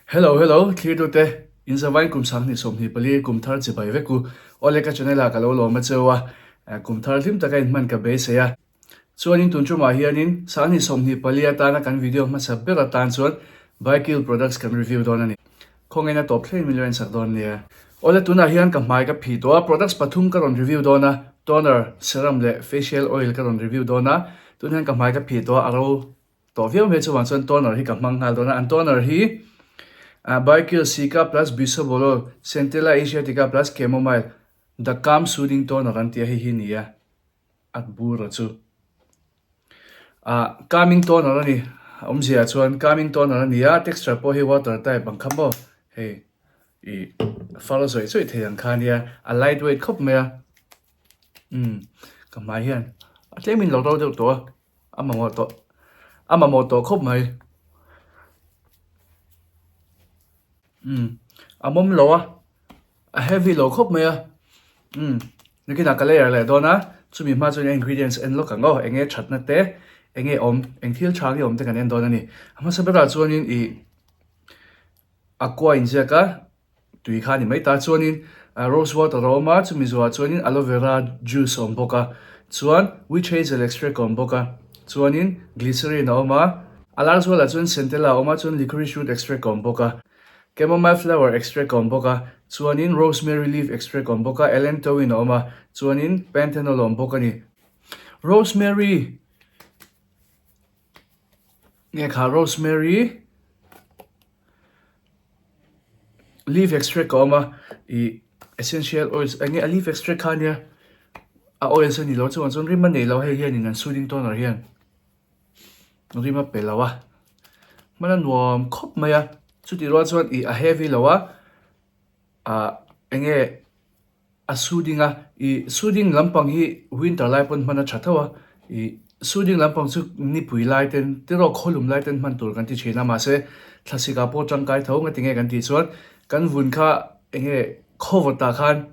Hello hello thlirtute in zavain kum 2024 kum thar chibai vek u. Awle ka channel ah ka lo lawm a cheu a, kum thar hlim taka in hman ka beisei a. Chuanin tun tumah hianin 2024 atana kan video hmasa ber atan chuan Bikil products kan review dawn a ni. Khawngaihna tawp thleng min lo ensak dawn nia. Awle tunah hian ka hmai ka phih tawh a, products pathum ka rawn review dawn a, toner, serum leh facial oil ka rawn review dawn a, tun hian ka hmai ka phih tawh a, a ro tawh viau mai chuvang chuan toner hi ka hmang nghal dawn a, an toner hi Bikil Cica plus Bisobolol Centella Asiatica plus Chamomile The Calm Soothing Toner an tih a hei hi ni a. A bur a chu. Ah calming toner a ni. A awmzia ah chuan calming toner a ni a, texture pawh hi water type ang kha maw hei ih far zawih zawih thei ang kha a nia, a light weight khawp mai a. Umm ka hmai hian a tlem in lo ro deuh tawh a, a mamawh tawh a mamawh tawh khawp mai. Umm a mawm lo a. A heavy lo khawp mai a, umm nakinah ka layer leh dawn a, chumi hma chuan ingredients en lawk ang aw, eng nge thatna te, eng nge awm, eng thil tha nge awm te kan en dawn a ni. A hmasa berah chuanin ih aqua inziak a, tui kha a ni mai ta, chuanin rose water a awm a, chumi zawhah chuanin aloe vera juice a awm bawk a, chuan witch hazel extract a awm bawk a, chuanin glycerine a awm a, a lar zualah chuan centella a awm a, chuan licorice root extract a awm bawk a. Chamomile flower extract a awm bawk a, chuanin rosemary leaf extract a awm bawk a, allantoin a awm a, chuanin panthenol a awm bawk a ni. Rosemary nge kha rosemary leaf extract a awm a, ih essential oils eng nge a leaf extract kha ania a oils a ni lo chuan chuan rim a nei lo hei hianin an soothing toner hian. Rim a pe lo a, hman a nuam khawp mai a, chutih rual chuan ih a heavy lo a, ah eng nge a soothing a, ih soothing lampang hi winter lai pawn hman a tha tho a, ih soothing lampang chu nipui lai ten tiraw khawlum lai ten hman tur kan ti thin a mahse thlasik ah pawh tangkai tho nga tinge kan tih chuan kan vun kha eng nge khawvawt ah khan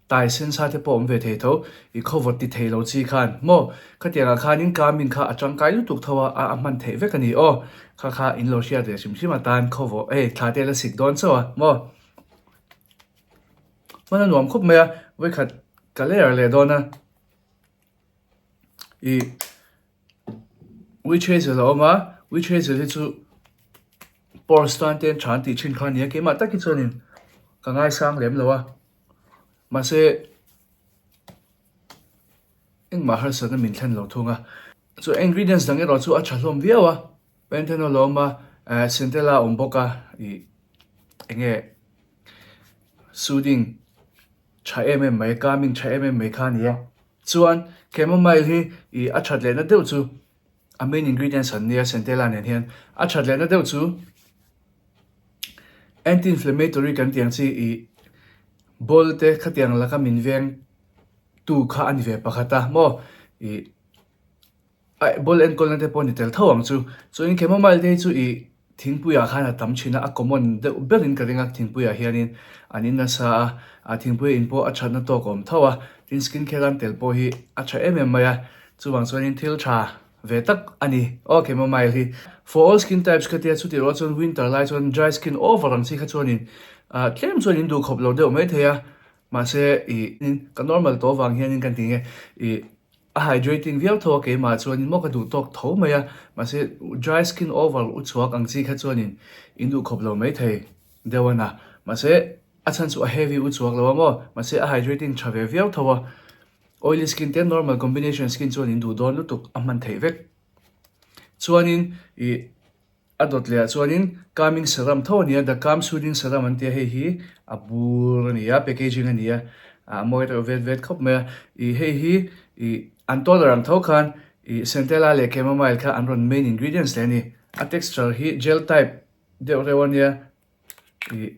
Tai sen sa te pawh awm ve thei tho, i khawvawt ti thei lo chi khan maw? Khatiang ah khanin Kamin kha a tangkai lutuk tho a, a hman theih vek a ni aw. Kha kha in lo hriat ve hrim hrim atan khawvawh hei thla te la sik dawn chauh a maw? Hman a nuam khawp mai a, vawikhat ka layer leh dawn a, i witch hazel a awm a, witch hazel hi chu pores tan te tha an tih thin kha a ni a, keimah tak hi chuanin ka ngaisang lem lo a. Mahse, engmah harsatna min thlen lo thung a. Chu ingredients dang erawh chu a tha hlawm viau a, panthenol a awm a, centella a awm bawk a, ih eng nge soothing tha em em mai, calming tha em em mai kha a ni a. Chuan chamomile hi ih a that lehna deuh chu a main ingredients an nia centella nen hian a that lehna deuh chu Anti-inflammatory kan tih ang chi ih ball te khatiang laka min veng tu kha a ni ve pakhat a maw ih aih ball enkawlna te pawh a ni tel tho ang chu. Chuanin chamomile te hi chu ih thingpuiah khan a tam thin a, a common deuh berin ka ring a thingpuiah hianin an in nasa a, a thingpui in pawh a thatna tawk a awm tho a, tin skin care an tel pawh hi a tha em em mai a, chuvang chuanin thil tha Ve tak a ni. Ok chamomile hi for all skin types kha tia chutih rual chuan winter lai chuan dry skin over ang chi kha chuanin ah tlem chuan in duh khawp lo deuh mai thei a mahse ih ka normal tawh vang hianin kan ti nge ih a hydrating viau tho a keimah chuanin maw ka duh tawk tho mai a mahse dry skin over u chhuak ang chi kha chuanin in duh khawp lo mai thei deuh a na mahse a chhan chu a heavy u chhuak lo a maw mahse a hydrating tha ve viau tho a. Oily skin te normal combination skin chuan in duh dawn lutuk a hman theih vek. Chuanin ih a dawt leh ah chuanin calming serum tho a ni a, the calm soothing serum an ti a, hei hi a bur a ni a, packaging a ni a, a mawi reuh vet vet khawp mai a. Ih hei hi ih an toner ang tho khan ih centella leh chamomile kha an rawn main ingredients leh a ni. A texture hi gel type deuh reuh a nia ih.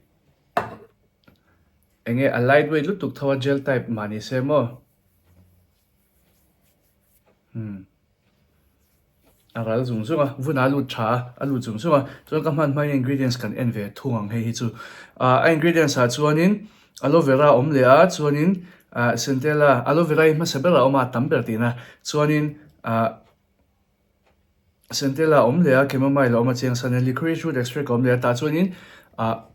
Eng nge a light weight lutuk tho a gel type mah ni se maw? Hmm. A ral zung zung a, vun a lut tha a, a lut zung zung a. Chuan ka hman hmain ingredients kan en ve thung ang hei hi chu. Ah a ingredients ah chuanin aloe vera a awm leh a, chuanin ah centella, aloe vera hi hmasa ber a awm a, a tam ber tihna. Chuanin ah Centella a awm leh a, chamomile a awm a chiang san a, licorice root extract a awm leh a, tah chuanin Ah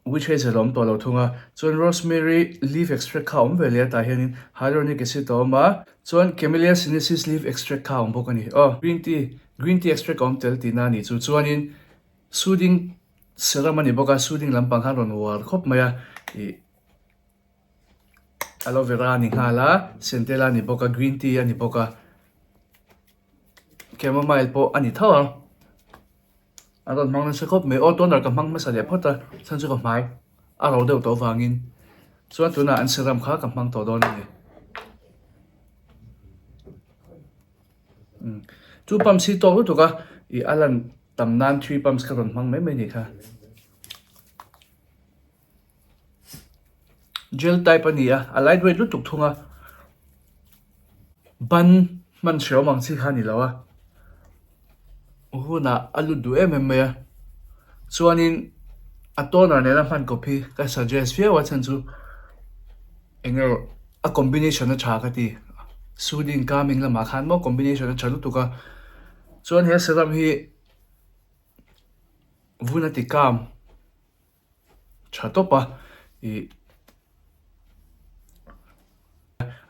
witch hazel a awm tawh lo thung a, chuan rosemary leaf extract kha a awm ve leh a tah hianin hyaluronic acid a awm a, chuan camellia sinensis leaf extract kha a awm bawk a ni. Aw green tea green tea extract a awm tel tihna a nih chu. Chuanin soothing serum a ni bawk a, soothing lampang khan rawn uar khawp mai a ih aloe vera a ni nghal a, centella a ni bawk a, green tea a ni bawk a, chamomile pawh a ni tho ang. A rawn hmang nasa khawp mai. Aw toner ka hmang hmasa leh phawt a, chhan chu ka hmai a ro deuh tawh avangin chuan tunah an serum kha ka hmang tawh dawn a ni. Two pumps hi tawk lutuk a, ih a lan tam nan three pumps ka rawn hmang mai mai a nih kha. Gel type a ni a, a light weight lutuk thung a, ban hman hreawm ang chi kha a ni lo a, hunah a lut duh em em mai a, chuanin a toner nena hman kawp hi ka suggest viau a chhan chu eng erawh a combination a tha ka ti, soothing calming lamah khan maw combination a tha lutuk a, chuan he serum hi vun a ti calm. tha tawp a ih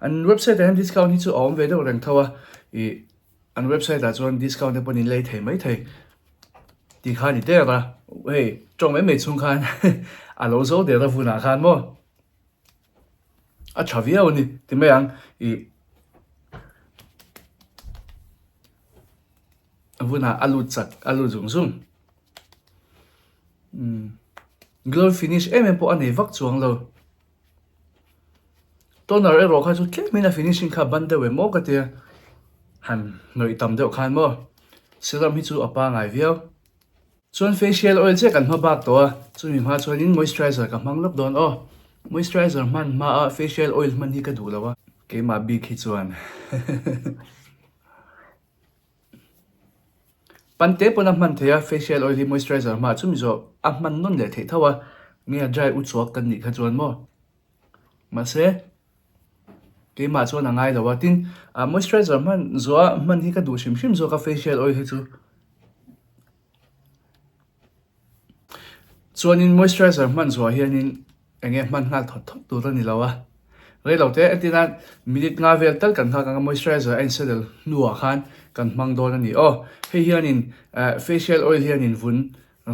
an website ah hian discount hi chu a awm ve deuh reng tho a ih an website ah chuan discount te pawh an inlei thei maithei tih kha a ni der a hei tawng mai mai chhung khan a lo zo der a vunah khan maw a tha viau a ni ti mai ang ih vunah a lut chak a lut zung zung. Umm glow finish em em pawh a nei vak chuang lo. Toner erawh kha chu tlemin a finishing kha ban deuh em maw ka tia han hnawih tam deuh khan maw serum hi chu a pangai viau. Chuan facial oil chiah kan hma bak tawh a chumi hma chuanin moisturizer ka hmang lawk dawn aw. Moisturizer hman hmaa facial oil hman hi ka duh lo a keimah bik hi chuan. Pante pawn a hman theih a, facial oil hi moisturizer hmaah chumi zawh a hman nawn leh theih tho a, nge a dry u chhuak kan nih kha chuan maw? Mahse, keimah chuan a ngai lo a, tin, ah moisturizer hman zawh a hman hi ka duh hrim hrim zawk a facial oil hi chu. Chuanin moisturizer hman zuah hianin eng nge hman nghal thawt thawt tur a ni lo a, rei lo te entir nan minute nga vel tal kan nghak anga moisturizer a insettle hnuah khan kan hmang dawn a ni aw. Hei hianin eh facial oil hianin vun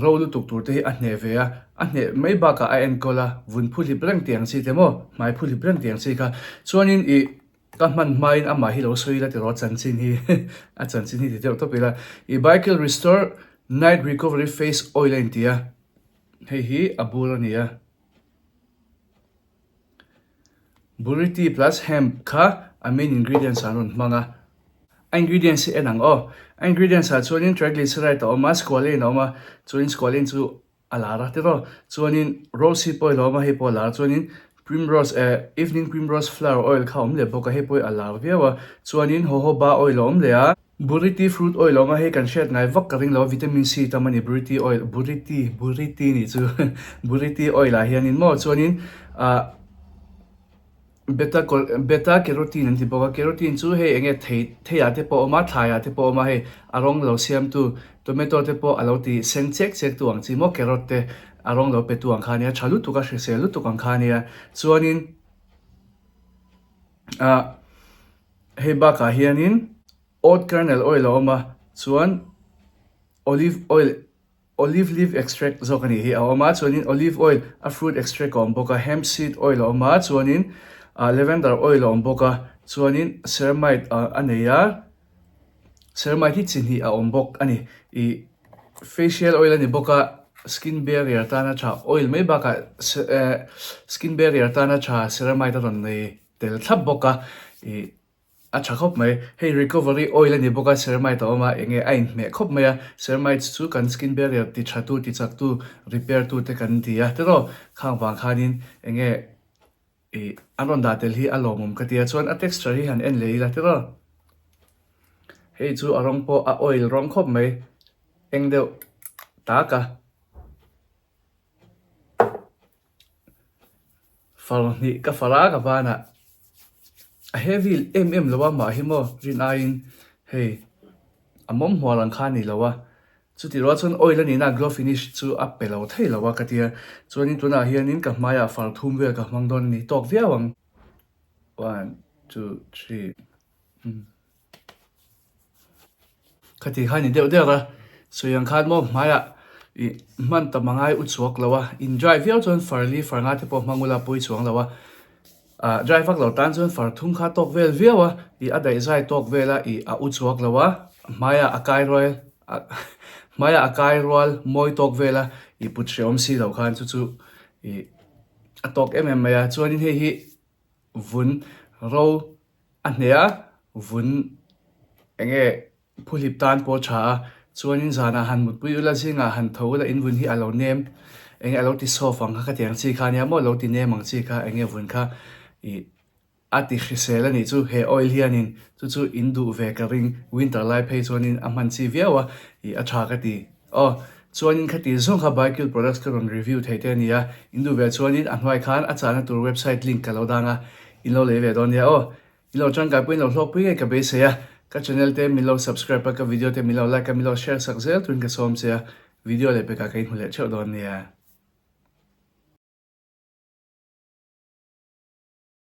ro lutuk tur te hi a hneh ve a, a hneh mai bakah a enkawl a, vun phuhlip reng tih ang chi te maw hmai phuhlip reng tih ang chi kha chuanin ih Ka hman hmain amah hi lo sawi ila tiraw chanchin hi a chanchin hi ti deuh tawp ila i Bicycle Restore Night Recovery Face Oil a inti a, hei hi a bur a ni a. Buriti plus hemp kha a main ingredients ah an rawn hmang a. A ingredients hi en ang aw. A ingredients ah chuanin triglyceride a awm a, squalane a awm a, chuanin squalane chu a lar a tiraw chuanin rose hi pawh ilo awm a hei pawh a lar a chuanin primrose eh evening primrose flower oil kha a awm leh bawk a hei pawh hi a lar viau a chuanin jojoba oil a awm leh a buriti fruit oil a awm a hei kan hriat ngai vak ka ring lo a vitamin C tam a ni buriti oil buriti buriti nih chu buriti oil ah hianin maw chuanin ah. Beta beta carotene an ti bawk a, carotene chu hei enge thei thei ah te pawh a awm a, thlai ah te pawh a awm a, hei a rawng lo siam tu tomato te pawh a lo ti sen chek chek tu ang chi maw carrot te a rawng lo pe tu ang kha a nia, tha lutuk a hrisel lutuk ang kha a nia, chuanin ah hei bakah hianin oat kernel oil a awm a, chuan olive oil. Olive leaf extract zawk a nih hi a awm a, chuanin olive oil a fruit extract a awm bawk a, hemp seed oil a awm a, chuanin ah lavender oil a awm bawk a, chuanin ceramide ah a nei a, ceramide hi chi hnih a awm bawk a ni. Ih facial oil a ni bawk a, skin barrier tana tha oil mai bakah eh skin barrier tana tha ceramide a rawn nei tel thlap bawk a, ih. A tha khawp mai. Hei recovery oil a ni bawk a, ceramide a awm a, enge a inhmeh khawp mai a. Ceramides chu kan skin barrier ti tha tu, ti chak tu, repair tu te kan ti a. Tiraw, khang vang khanin enge ih an rawn dah tel hi a lawmawm ka ti a. Chuan a texture hi han en leh ila tiraw. Hei chu a rawng pawh a oil rawng khawp mai, eng deuh tak a. Far hnih ka far a ka banah a heavy em em lo a mah hi maw rin aiin hei a mawm hmuar ang kha a ni lo a. Chutih rual chuan oil a nihna glow finish chu a pe lo thei lo a ka tia. Chuanin tunah hianin ka hmaiah far thum vel ka hmang dawn a ni tawk viau ang. One, two, three, umm. Khati kha ni deuh deuh a, sawi ang khan maw hmaiah ih hman tam a ngai u chhuak lo a, in dry viau chuan far li far nga te pawh hmang ula pawi chuang lo a, ah dry vak lo tan chuan far thum kha tawk vel viau a, ih a daih zai tawk vel a ih a u chhuak lo a, hmaiah a kai rual hmaiah a kai rual mawi tawk vel a ih put hrehawm si lo khan chu chu ih a tawk em em mai a, chuanin hei hi vun ro a hneh a, vun eng nge phuhlip tan pawh a tha a, chuanin zanah han mutpui ula zingah han tho ula in vun hi a lo nem eng nge a lo ti soft ang kha khatiang chi kha ania maw a lo ti nem ang chi kha eng nge vun kha ih a ti hrisel a nih chu he oil hianin chu chu in duh ve ka ring winter lai phei chuanin a hman chi viau a ih a tha ka ti. Aw, chuanin khati zawng kha Baikill products ka rawn review thei te a ni a, in duh ve chuanin a hnuai khan a chahna tur website link ka lo dang a, in lo lei ve dawn nia aw. In lo tangkai pawhin lo hlawkpui ngei ka beisei a, ka channel te min lo subscribe a, ka video te min lo like a, min lo share sak zel turin ka sawm che a, video leh pekah ka inhmu leh theuh dawn nia.